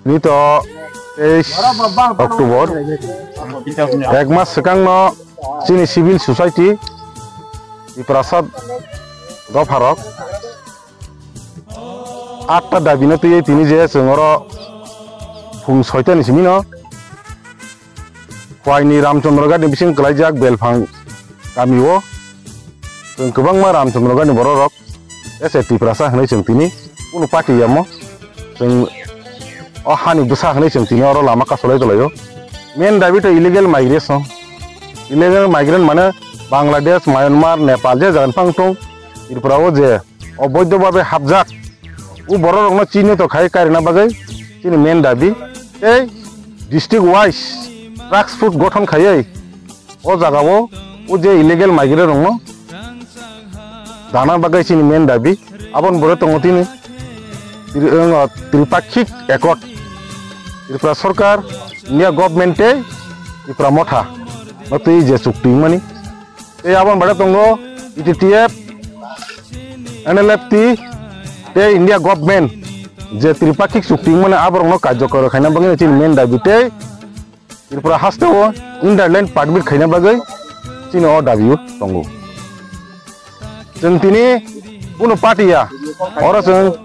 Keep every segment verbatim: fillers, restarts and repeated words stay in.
Nito teis October, ek mas swkangno chini civil society, Tiprasa dopharok atta dabino twiwi tini je chwng oro phung soitani simino Khwaini Ramchandra Ghat ni bising kwlaijak Belphang kamio chwng kwbangma Ramchandra Ghat ni bororok S A Tiprasa hwnwi chwng tini kunu party yamo chwng o hani bwsa hwnwi chwng tini oro lama kasolai tolaio. Main dabi to illegal migration. Illegal migrant mane Bangladesh, Myanmar, Nepal je jagan phang tong Tripura o je oboidho babe hapjak. O bororokno chini to khai karina bagwi chini main dabi. Tei district wise task force gothon khaiwi o jagao o je illegal migrant rokno dana bagwi chini main dabi. Abon bore tongo tini Tri-, wng, Tripakhik Accord. Tripura Sarkar, India Government tei Tipra Motha no twi je chukti wngmani. Tei aboni bade tongo E T T F, N L F T tei India Government je tripakhik chukti wngmani aborokno karjokor khaina bagwi chini main dabi tei Tripura hasteo Inner Line Permit khaina bagwi chini o dabi tongo. Chwng tini kunu party ya, oro chwng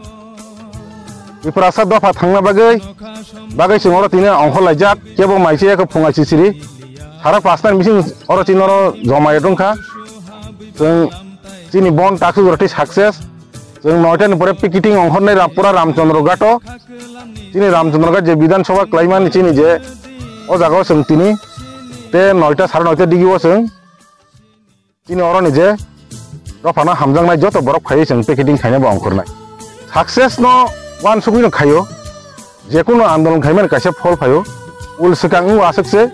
Tiprasa dopha thangna bagwi, bagwi chwng oro tini ongkhor laijak, kebo mai se eko phunga sisiri. Sara pasta ni bising oro chini oro joma ya tongkha. Chwng chini bon takhuk roti success. Chwng noita ni pore picketing ongkhornai Rampura Ramchandra Ghato. Chini Ramchandra Ghat je Bidhan Sabha klaimani chini je o jaga o chwng tini te noita sara noita digi o chwng Chini oroni je dophano hamjaknai joto borok phaiwi chwng picketing khaina bo ongkhornai. Success no uansugwi no khaio, je kunu andolon khaimani kaisa phol phaio. Ul swkang wng aswk se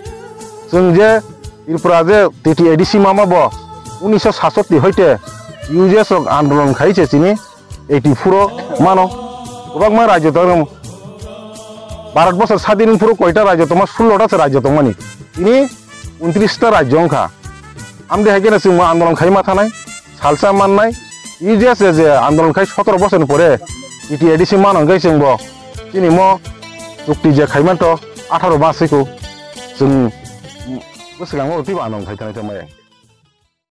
chwng je Tripura je T T A D C mama bo unisho satsatti hoite U J S rok andolon khai se chini eighty four o mano. Kwbangma rajyo tong, Bharat bosor sadin phuru koita rajyo tongma, sullo ta se rajyo tongmani. Tini untris ta rajyo wngkha. Amde hai kheno chwng bo andolon khai ma thanai, salsa mannai. U J S je andolon khai sotoro bosorni pore T T A D C mano hwnkhe chwng bo chini mo chukti je khai manto atharo ma siko chwng bwswkango twibo andolon khai thanai tongmaya.